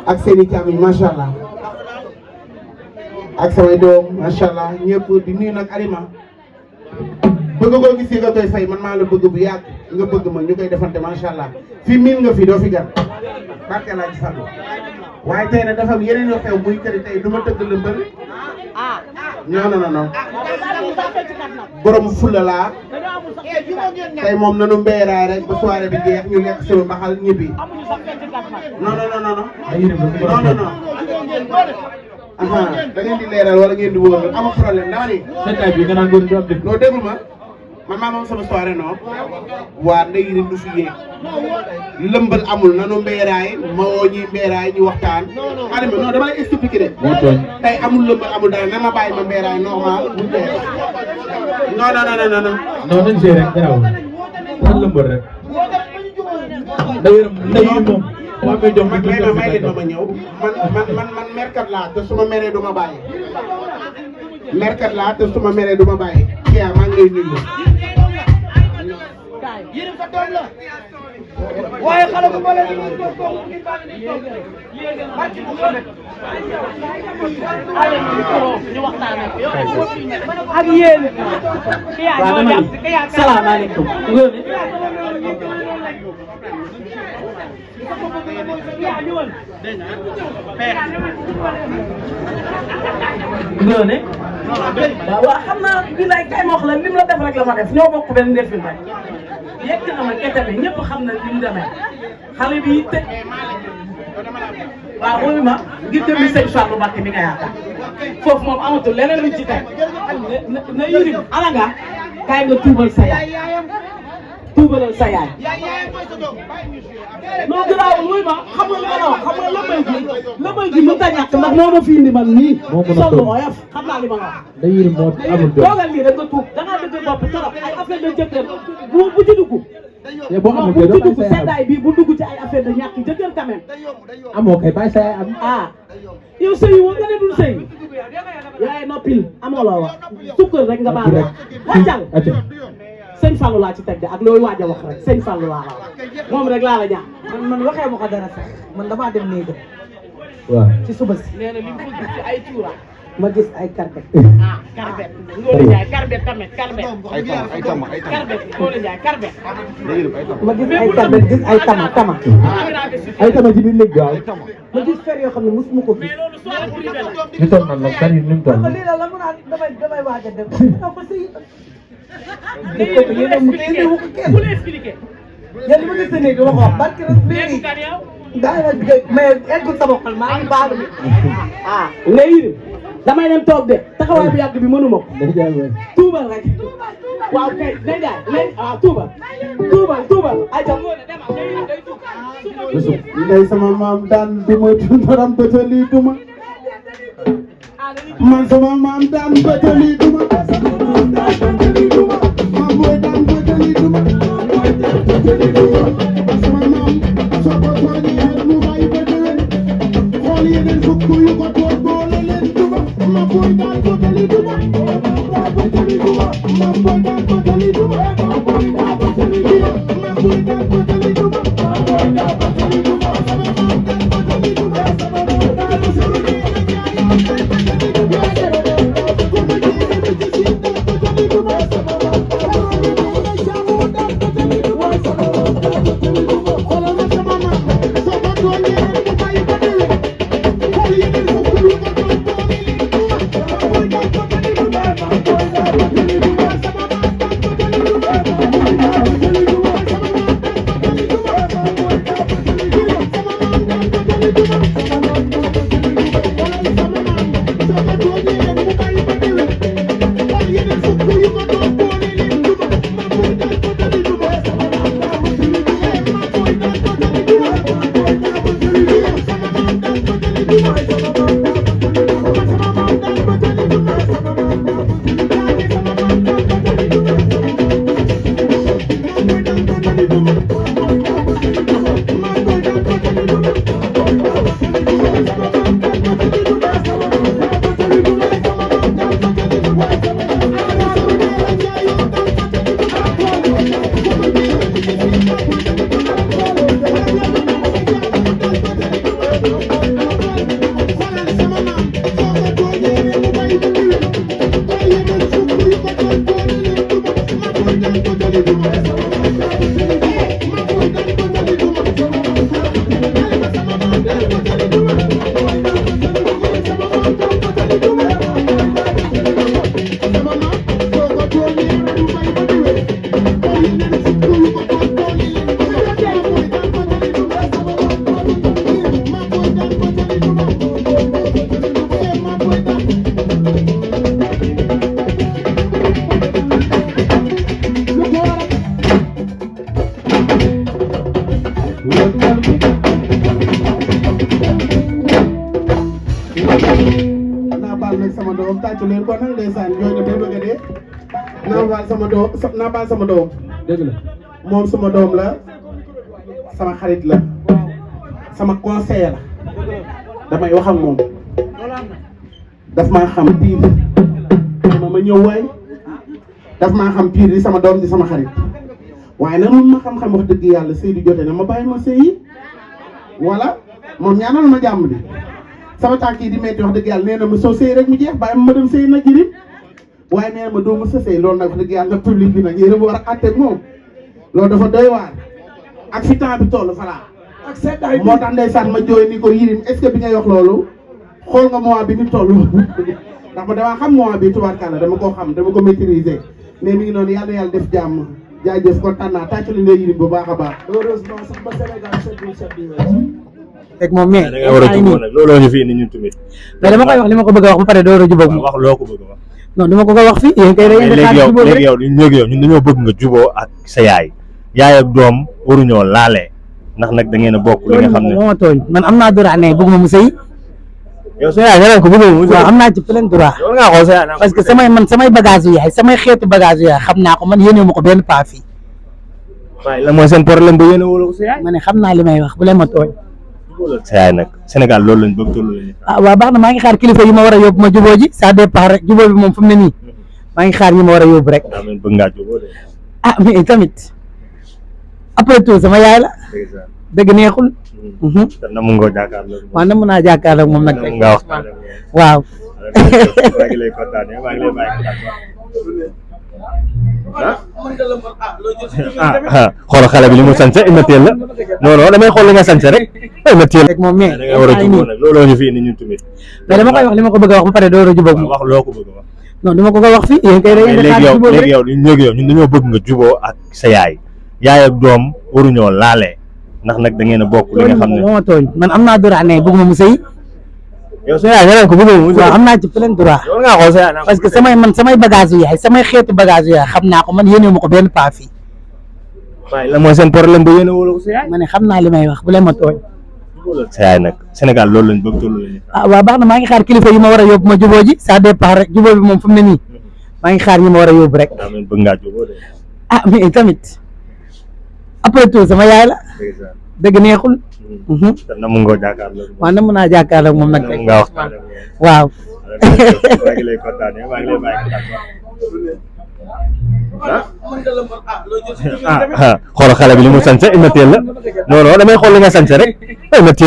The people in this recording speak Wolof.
ak seen i càmmiñ macha allah ak samay doom macha allah ñëpp di nuyu nag Alima bëgg koo gis nga koy fay man maa la bëgg bu yàgg nga bëgg ma ñu koy defante macha allah fii miin nga fi doo fi gan barke laa ci fàllu waaye tey nag dafa am yeneen yoo xew muy këri tey du ma tëgg lëmbal non borom fulla laa tey moom nanu mbeeraay rek ba soirée bi jeex ñu lekk suñu mbaxal ñibbi non da ngeen di leeral wala ngeen di wóor amul problème dama ni seetaay bi nga naan góor du am dëgg non déglu ma man maa moom sama soirée non waa ndey yi du fi yéeg lëmbal amul nanu mbeeraay ma woo ñi mbeeraay ñu waxtaan Alima non dama lay expliquer de moo tooñ tey amul lëmbal amul dara na ma bàyyi ma mbeeraay normal bu dee non nañ see rek garaawul tan lëmbal rek ndey yi moom waa koy jox may leen ma ñëw man merkat laa te su ma meree du ma bàyyi merkat laa te su ma meree du ma bàyyi Kia maa ngi lay nuyu yéen sa doom la waaye xale bu bële ñu ko ko ñu waxtaan ak yéen salaamaaleykum Ngoné waaw xam naa bi lay kay ma wax la lim la def rek la ma def ñoo bokk benn defin rek yegg na ma kete bi ñëpp xam na ni mu demee xale bi te waaw mooy ma ngir dem bi sëñ Fallou Mbacké mi nga yaakaar foofu moom amatul leneen luñ ci teg na Yirim ala nga kaay nga tuubal sa yaay tuubalal sa yaay non garaawul wuy ma xam nga li ma la wax xam nga lëmbal gi mënut a ñàkk ndax moo ma fi indi man nii solo oyof xam naa li ma la wax day Yirim moo amul doom toogal nii rek nga tuub da ngaa dëgg bopp trop ay affaire de jëkkër bu ci dugg boo amul bu ci dugg seddaay bi bu dugg ci ay affaire de ñàkk jëkkër quand même amoo kay bàyyi sa yaay am ah yow sëy woo nga ne dul sëy yaay noppil amoo loo wax sukkër rek nga baal wàccal sëñ Fallou laa ci teg de ak looy waaj a wax rek sëñ Fallou laa la wax moom rek laa la ñaan man waxee ma ko dara sax man damaa dem néeg waaw ci suba si nee na li mu gis ci ay tuura ma gis ay karbet karbet Ngoné Ndiaye karbet tamit karbet karbet Ngoné Ndiaye karbet ma gis ay karbet gis ay tama ay tama ci biir néeg bi waaw ma gis fer yoo xam ne mosuma ko gis ñu toll nan la kan yi ni mu toll lii la mu naan damay waaj a dem non ko sëy yéen a mu bu la expliqué yéen li ma gis ne dama ko wax barke rek mais eggul sama xol maa ngi baalu nga Yirim damay dem toog de taxawaay bu yàgg bi mënuma ko tuubal rek waaw kay day jaay léegi tuubal ay tam ndey sama maam daan duma tundaram bëtali duma man sama maam daan bëtali duma maam booy daan bëtali duma sama maam soo ko tooñee mu bàyyi ba déwén xool yeneen fukk yu ko toog boole leen duma maam booy daan bëtali duma maam booy daan bëtali duma maam booy daan bëtali duma maam booy daan bëtali duma maam booy daan bëtali duma maam booy daan bëtali duma sama maam daan bëtali duma sama maam daan bëtali naa baal nag sama doom tàccu leen ko nag ndeysaan jooy na bay bëgg a dee naa baal sama doom naa baal sama doom dëgg la moom sama doom la sama xarit la sama conseiller la damay wax ak moom daf maa xam piir ma ñëw waay daf maa xam piir di sama doom di sama xarit waaye nag moom ma xam-xam wax dëgg yàlla Seydou jote na ma bàyyi ma sëyi voilà moom ñaanal ma jàmm di sama tànk yi di metti wax dëgg yàlla nee na ma soo sëy rek mu jeex bàyyi ma dem sëy nag jirim waaye nee na ma doo ma sa sëy loolu nag wax dëgg yàlla nag public bi nag yéen a war a àtteeg moom loolu dafa doy waar ak fi temps bi toll voilà ak seddaay moo tax ndeysaan ma jooy ni ko Yirim est-ce que bi ngay wax loolu xool nga mois bi ni toll ndax ma damaa xam mois bi tubaarkàlla dama koo xam dama ko maîtriser mais mi ngi noonu yàlla yàlla def jàmm jaajëf kontaan naa tàcc li ngay Yirim bu baax a baax. heureusement sax ba Sénégal seetlu rek moom mais da nga war a jubóo nag looloo ñu fi indi ñun tamit. mais dama koy wax li ma ko bëgg a wax ba pare door a jubóog moom. wax loo ko bëgg a wax. non dama ko wax fii yéen kay da ngeen di xaar jubóog rek léegi yow ñun dañoo bëgg nga jubóo ak sa yaay ak doom waruñoo laale ndax nag da ngeen a bokk li nga xam ne moo ma tooñ man am naa droit ne bëgguma mu sëy yow sa yaay nga ko bëgguma mu sëy waaw am naa ci plein droit yow ngaa xool sa yaay parce que samay bagage yu yaay samay xeetu bagage yu yaay xam naa ko man yéene ma ko benn paa fii waaye la mooy seen problème ba yéene wala ko sa yaay ma ne xam naa li may wax bu leen ma tooñ sa yaay nag Sénégal loolu lañ bëgg tollu lañu ah waaw baax na maa ngi xaar kilifa yi ma war a yóbbu ma jubóo ji ça dépend rek jubóo bi moom fu mu ne nii maa ngi xaar yi ma war a yóbbu rek daa mel bëgg ngaa jubóo de ah mais tamit après tout sama yaay la dëgg neexul te namu nga jàkkaarloo waaw na mën naa jàkkaarloo ak moom nag namu ngaa waxtaan ak moom waaw maa ngi lay kontaane maa ngi lay bàyyi xoolal xale bi li mu sañse immateel la non non damay xool li nga sañse rek immateel rek moom mais da nga war a jubóo nag looloo ñu fi indi ñun tamit mais dama koy wax li ma ko bëgg a wax ba pare door a jubóog moom wax loo ko bëgg a wax non dama ko wax fii yéen kay da ngeen di xaar jubóog rek léegi yow ñun dañoo bëgg nga jubóo ak sa yaay ak doom waruñoo laale ndax nag da ngeen a bokk li nga xam ne moo ma tooñ man am naa droit ne bëgguma mu sëy yow sa yaay nga ko bëgguma mu sëy waaw am naa ci plein droit yow ngaa xool sa yaay parce que samay bagage yu yaay samay xeetu bagage yu yaay xam naa ko man yéene ma ko benn paa fii waaye la mooy seen problème ba yéene wala ko sa yaay ma ne xam naa li may wax bu leen ma tooñ sa yaay nag Sénégal loolu lañ bëgg tollu lañu ah waaw baax na maa ngi xaar kilifa yi ma war a yóbbu ma jubóo ji ça dépend rek jubóo bi moom fu mu ne nii maa ngi xaar yi ma war a yóbbu rek daa mel bëgg ngaa jubóo de ah mais tamit après tout sama yaay la dëgg neexul te namu nga jàkkaarloo waaw na mën naa jàkkaarloo ak moom nag namu ngaa waxtaan ak moom waaw maa ngi lay kontaane maa ngi lay bàyyi xoolal xale bi li mu sañse immateel la non non damay xool li nga sañse rek immateel